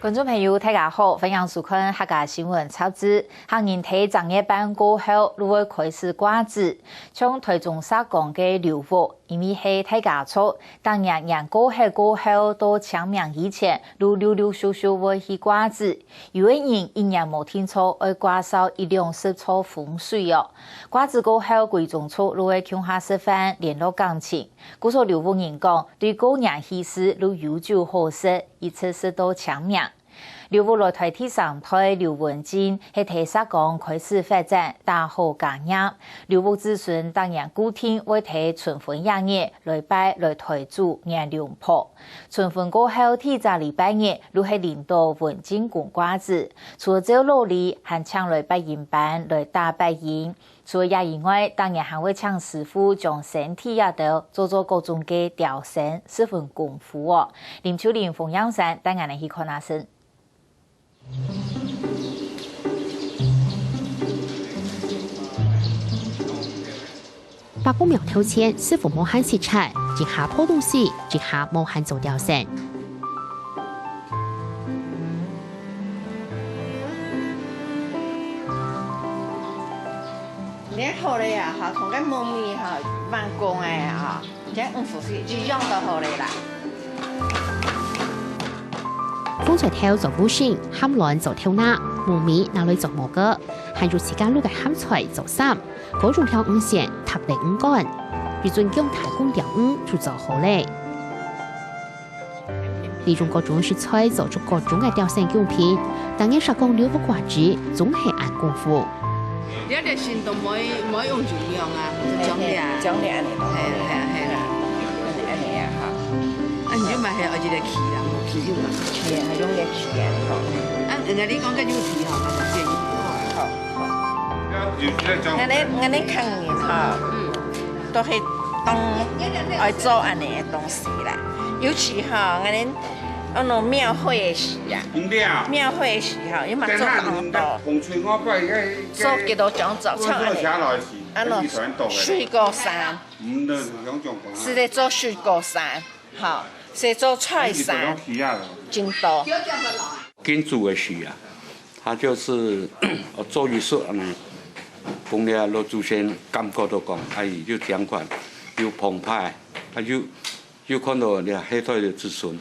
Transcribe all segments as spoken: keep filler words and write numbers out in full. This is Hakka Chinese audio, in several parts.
觀眾朋友，大家好，歡迎收看客家新聞雜誌。客人在正月半過後，就會開始掛紙，像台中石岡个劉屋，因為係大家族，逐年年過節過後到清明以前，就陸陸續續會去掛紙。有个人一年無定著，愛掛燒一兩十座風水哦。掛紙過後，歸宗族就會共下食飯，聯絡感情。 故所劉屋人講，對過年喜事就有酒好食，一直食到清明。劉屋來台第三代劉文進，係在石岡開始發展，打好家業。劉屋子孫逐年固定會在春分這日來拜來台祖迎龍婆。春分過後第一隻禮拜日，就係輪到文進公掛紙。除了照老例，還請來八音班來打八音， 除了這以外，逐年還會請師傅將身體這兜做做各種个雕身，十分功夫哦。林秋玲、馮漾山帶𠊎等去看下先。八公廟頭前，師傅無閒直掣，一下破東西，一下無閒做雕身。 你好了呀，哈，同个木米哈，慢工个哈，你看，嗯，不是，就用到好了啦。風菜頭做布繩，蚶卵做頭那，木米拿來做帽个，還有自家滷个蚶菜做衫，各種料五線，疊來五罐，一陣用大公料五就做好了。 利用各種食材做出各種个雕身用品，逐年石岡劉屋掛紙，總係恁功夫。你這線都毋會，毋會用盡量啊，就將這啊。將這恁呢就好了。係啊，係啊，係啊。恁呢恁呢啊，哈。啊，你就買下一個旗啦，旗就嘛。係啊，用這旗啊，吼。啊，人家你講个有旗吼，𠊎就建議。好，好。𠊎等，𠊎等客人吼，嗯。都係當愛做恁呢个東西啦。尤其吼，𠊎等 哦，喏，廟會个時啊，嗯，對啊。廟會个時候，伊嘛做當多，等下你們在紅春花拜，哎，做幾多種做，像恁呢，做下來是，啊，喏，很傳統的。水果衫，嗯，那兩種款啊。係咧做水果衫，吼，係做菜衫，你是做東西啊？真多。敬祖个時啊，他就是，哦，做一束恁呢，講了老祖先感覺到講，哎，又靚款，又澎湃，啊，又，又看到了後代个子孫。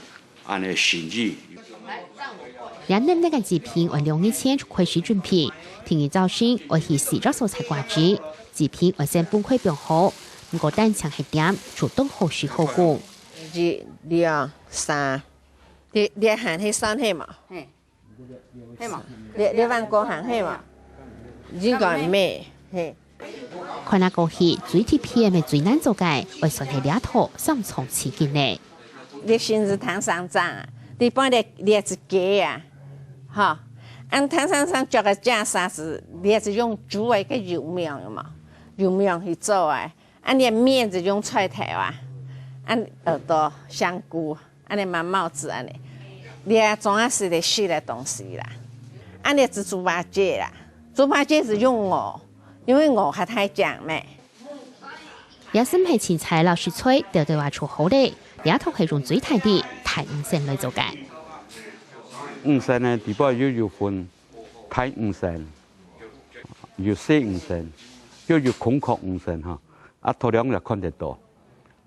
恁呢心意。這淰淰个紙皮愛兩日前就開始準備，第二朝晨愛去四隻所在掛紙，紙皮愛先分開放好，毋過單淨係淰就當好勢好工。一、兩、三，這、這還係算係嘛？嘿，嘿嘛。這、這萬過還係嘛？應該咩？嘿。 看啊過去，最特別也最難做个，愛算係這套三重七斤呢。這身係唐三藏啊，裡背這這隻雞啊，吼，恁唐三藏著个袈裟係，這係用豬个个油棉嘛，油棉去做个，恁這面係用菜頭啊，恁耳朵、香菇， 恁呢嘛帽子恁呢，這總也係得食个東西啦。恁呢係豬八戒啦，豬八戒係用鵝，因為鵝較大隻咩。這係毋係青菜摎食材，兜兜啊就好咧。這套係用最大个大五牲來做个。五牲呢，底背又有分大五牲，有細五牲，又有空殼五牲哈。啊，頭兩日看得到。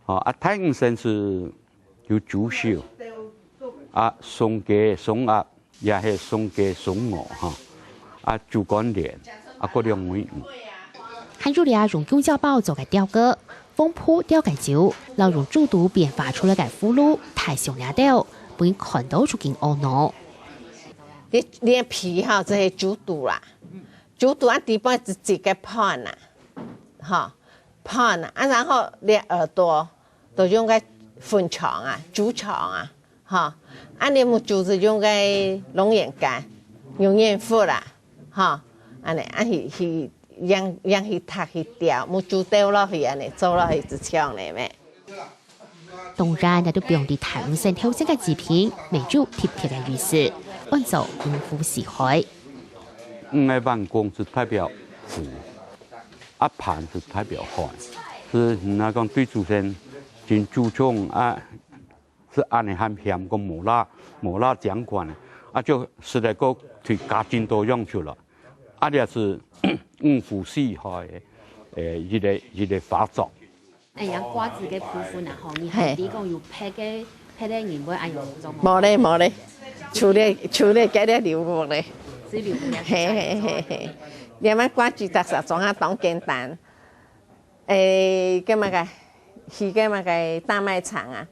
吼，啊，大五牲係有豬手，啊，鬆雞、鬆鴨，也係鬆雞、鬆鵝，吼，啊，豬肝連，啊，各兩尾魚。還有這用弓蕉包做个鵰哥，黃瓠鵰个酒，摎用豬肚變化出來个葫蘆，大象這兜，分人看到就緊懊惱。你、你皮吼，這係豬肚啦，豬肚啊，底背一、一个盤啊，吼，盤啊，啊，然後你耳朵 都用个粉腸啊、豬腸啊，吼，恁呢目珠係用个龍眼乾、龍眼核啦，吼，恁呢啊去、去用、用去䌈去雕，目珠雕落去恁呢做落去一隻腸呢咩。當然，也都放在大五牲頭前个紙皮，乜有特別个意思，安到五湖四海。五个彎弓係代表湖， 啊，盤係代表海，係人家講對祖先真注重啊，係恁呢喊嫌講無罅、無罅靚款个，啊，就使得个佢加進多樣出來。啊，這係五湖四海个，誒，一個一個花種。哎呀，瓜子个部分啊，吼，你係你講有別个別个人會恁樣做無？無咧，無咧，除了除了該个劉屋咧。係劉屋咧。嘿嘿嘿嘿，你看瓜子大家裝下當簡單，誒，該麼个，去該麼个大賣場啊。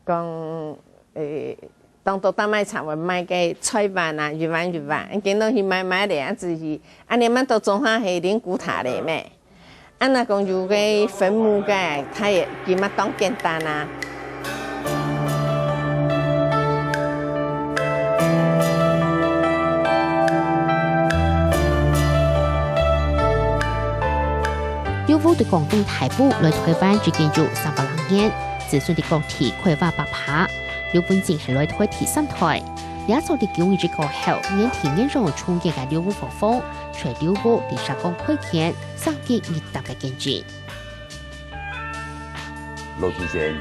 講，誒，當多大賣場會賣个菜丸啊，一丸一丸，今晡日買買咧，啊，只是，恁樣嘛都總下係靈骨塔咧咩？啊，若講有个分母个，佢也，佢嘛當簡單啊。 劉屋對廣東大埔來臺灣已經有三百零年，子孫在各地開花發達。劉文正係來臺第三代，這座在九二一過後，年地年樣重建个劉屋伙房，就係劉屋在石岡開墾、生根入搭个見證。老祖先，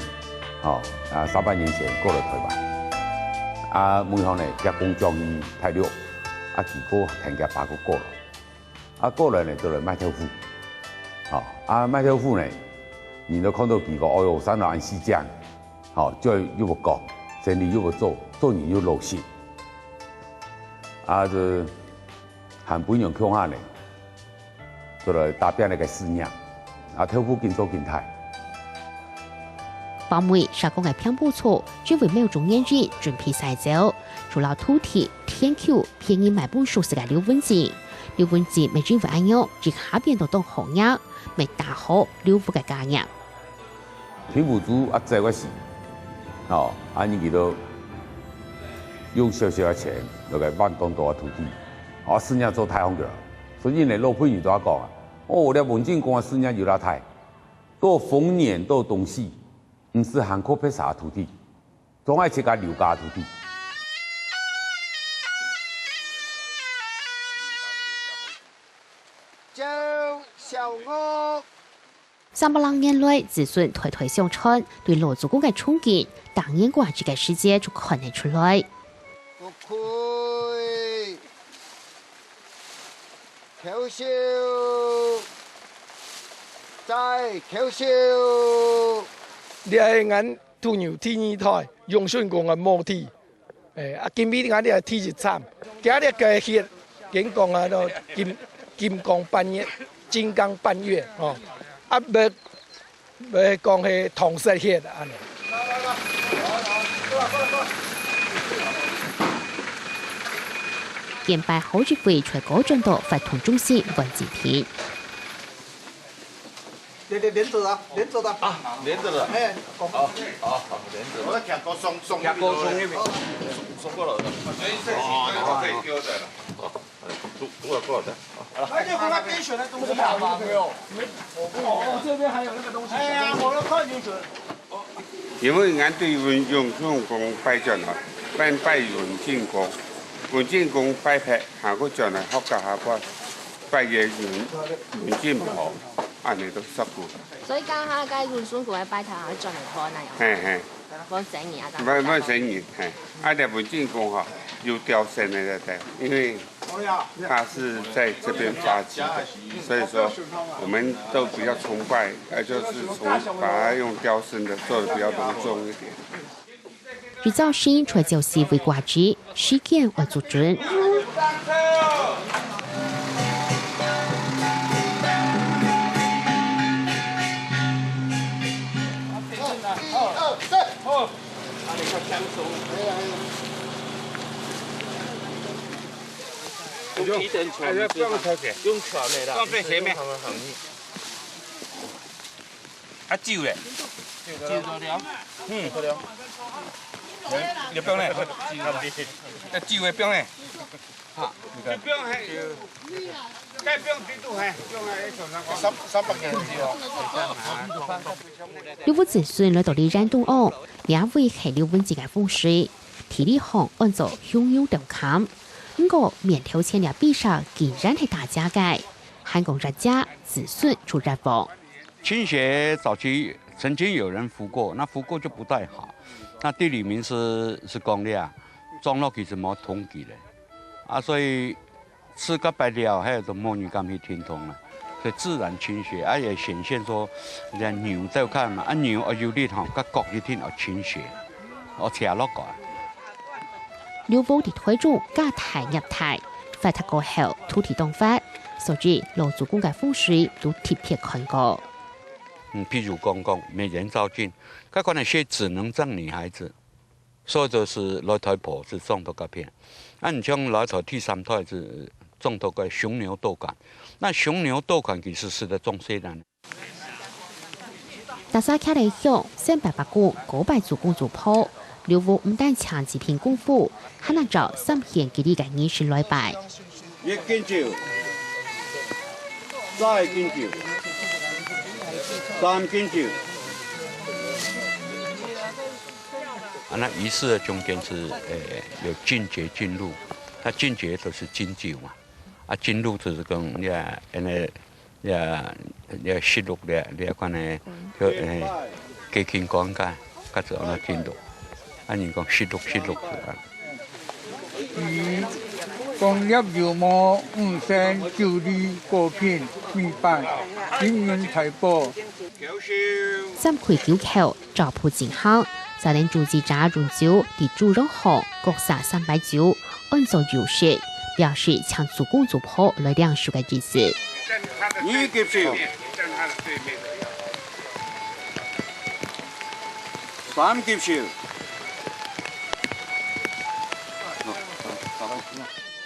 吼，啊，三百年前過來臺灣，啊，每項呢，佢工匠去大陸，啊，佢个田家把个過來。 啊，過來呢，就來賣豆腐。吼，啊，賣豆腐呢，人都看到佢講，哎喲，生到恁四靚，吼，嘴又會講，生理又會做，做人又老實。啊，就還分人共下呢，就來打拼這个事業。啊，豆腐緊做緊大。包尾，石岡个平埔族，因為廟祝原因，準備徙走，除了土地、田坵， 便宜賣分熟事个劉文正。劉文正乜因為恁樣，一下變到當好額，乜打好劉屋个家業。平埔族啊，走个時，吼，啊，你記得用小小个錢，來个換當多个土地，啊，事業做大項个。所以呢，老輩人都愛講啊，哦，這文正公个事業有罅大，到逢年到冬四，毋使還靠別儕个土地。 總愛自家留家土地。招小屋。三百零年來，子孫代代相傳，對老祖公个崇敬，當年過節个時節就看得出來。不可以，口秀，再口秀。這係𠊎 土牛第二代，永順公个墓地。誒，啊，今晡日𠊎這第一站，今日个日，緊講啊，都金，金光半月，金剛半月，吼。啊，無，無講係銅色血啊，恁樣。見擺好一回，就過轉到活動中心換祭品。 連，連，連著啊，連著的。啊，連著的。哎，好，好，好，連著的。我要徛高松，松，徛高松那邊。哦，松，松過來的。哦，好，好，好。哦，過來，過來的。那就給他边選的東西啊。哦，這邊還有那個東西。哎呀，我要看清楚。 因為𠊎對文，永順公拜轉來，拜，拜文正公，文正公拜忒，還過轉來學校下拜，拜个文，文正婆，恁呢都十久。所以剛剛該文順公个拜頭，還會轉來看那樣。嘿，嘿。換新年啊，換，換新年，嘿。啊，這文正公吼，有調升个，對，因為 他是在這邊發跡的，所以說我們都比較崇拜，呃，就是崇，把它用雕身的做得比較隆重一點。一朝晨，除了朝夕為過節，時間愛做準。用一等船，哎，不用超過，用船的啦。放在前面。啊，酒嘞？酒做了。嗯。你，你放嘞？啊，酒的放嘞？哈，你看。就放嘿，該放幾度嘿，放嘿，船上。三，三百年的酒哦。 劉屋子孫來到這塍東澳，名為係劉文正个風水，地理項安到向陽中間。毋過，面頭前這坯石竟然係打姐个，還講越姐子孫出越王。清朝早期曾經有人扶過，那扶過就不太好。那地理名師是講的啊，種落去就無通氣咧，啊，所以自家擺了，還有都無人敢去停動了，所以自然傾斜，啊，也顯現說，人家牛在看嘛，啊，牛哦有力吼，甲角一定哦傾斜，哦斜落个。劉屋在台中家大業大，發達過後土地當闊，所以老祖公个風水都特別看過。嗯，譬如講講美顏照鏡，該款个鞋只能讓女孩子， 所以就是來台婆是種到該片。啊，你像來台第三代是種到該雄牛鬥款，那雄牛鬥款其實是在種細人。大沙徛个鄉，三百八公，九百祖公祖婆，劉屋毋單淨祭品供奉，還能照三獻祭禮个儀式來拜。一斤酒，再斤酒，三斤酒。 啊，那儀式的中間是，呃，有禁節禁祿，那禁節就是禁酒嘛，啊，禁祿就是講你啊，那个，你啊，你啊，食祿了，你啊，看呢，就，呃，加輕講个，个子安那禁祿，啊，人講食祿，食祿是啊。 魚，講業有無五仙九禮果品米飯，金銀財寶。三跪九叩，照步進行，再等主祭者用酒在豬肉項各灑三杯酒，安做酒食，表示請祖公祖婆來領壽个意思。二級壽。 三級壽。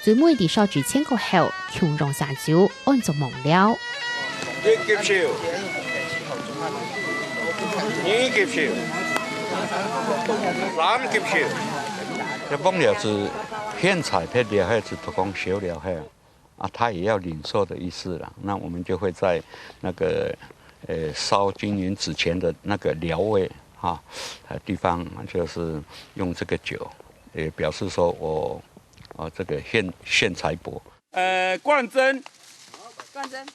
最尾在燒紙錢過後，共用散酒，安做網寮。一級壽，二級壽，三級壽。這網寮係獻財別了，還係講燒了，嘿。 啊，他也要領受的意思啦。那我們就會在那個，呃，燒金銀紙錢的那個寮位，哈，呃，地方，就是用這個酒，也表示說我，哦，這個獻，獻財帛。呃，冠珍。冠珍。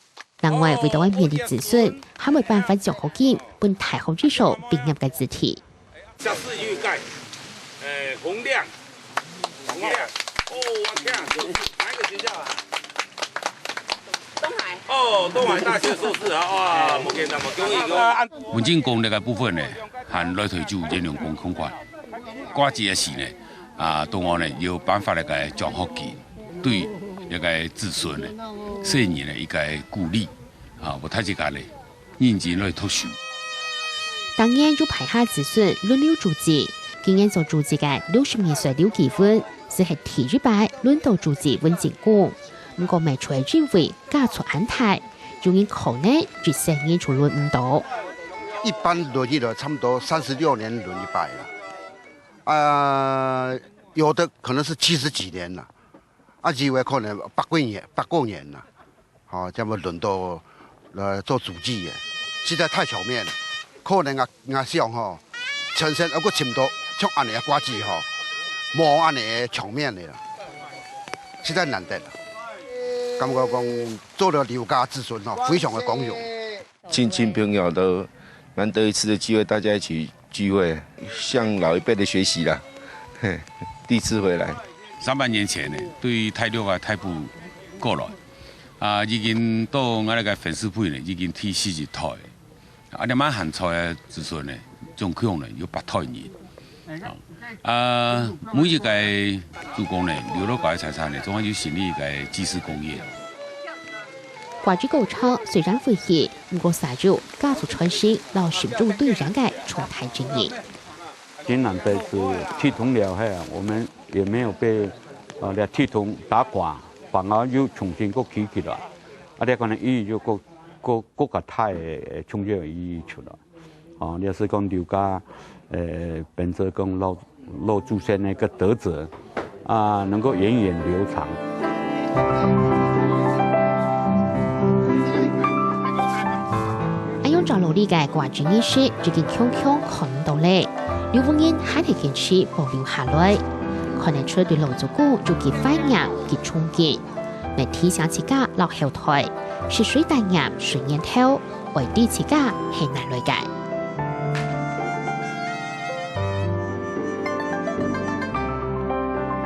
另外，為著愛勉勵子孫，還會頒發獎學金，分大學以上畢業个子弟。 這是一屆，呃，洪亮，洪亮。哦，我天啊，哪一個學校啊？東海。哦，東海大學碩士啊，哇，無簡單，無容易，各位。文進公這個部分呢，和來台州延良公同款，掛紙个時呢，啊，同學呢，有頒發那個獎學金，對那個子孫呢，細人呢，一個鼓勵，啊，有大自家呢， 認真來讀書。逐年有排下子孫輪流主祭，今年做主祭个六十二歲劉繼文，就係第一擺輪到主祭文進公。毋過，乜就係因為家族恁大，有人可能一世人就輪毋到。一般輪一輪，差不多三十六年輪一擺啦。啊，有的可能是七十幾年了，啊，有的可能百過年，百過年了。 吼，這樣輪到，呃，做主祭个，實在太場面了。可能𠊎，𠊎想吼，全省還過尋到像恁樣个掛紙吼，無恁樣个場面个啦，實在難得啦。感覺講做了劉家子孫吼，非常个光榮。親戚朋友都難得一次的機會，大家一起聚會，向老一輩的學習啦。嘿，第一次回來。三百年前呢，對大陸啊、大埔過來， 啊，已經到𠊎這個分祀輩呢，已經第四十代。啊，這滿還在个子孫呢，總共呢有八代人。啊，每一個祖公呢，留落來个財產呢，總係有成立一個祭祀公業。掛紙過程雖然危險，毋過儕有家族傳承摎心中對人个重大責任。 今年這次地動了後啊，我們也沒有被，呃，這地動打垮，反而又重新又起起來。啊，這可能意義就更，更，更加大个，呃，重要个意義出來。哦，也係講劉家，呃，本身講老，老祖先个一個德澤， 啊，能夠源遠流長。恁樣照落去个掛紙儀式已經強強看毋到咧，劉屋人還係堅持保留下來，看得出對老祖公有幾懷念、幾崇敬，乜提醒自家摎後代，係誰帶念誰念頭，愛知自家係哪來个。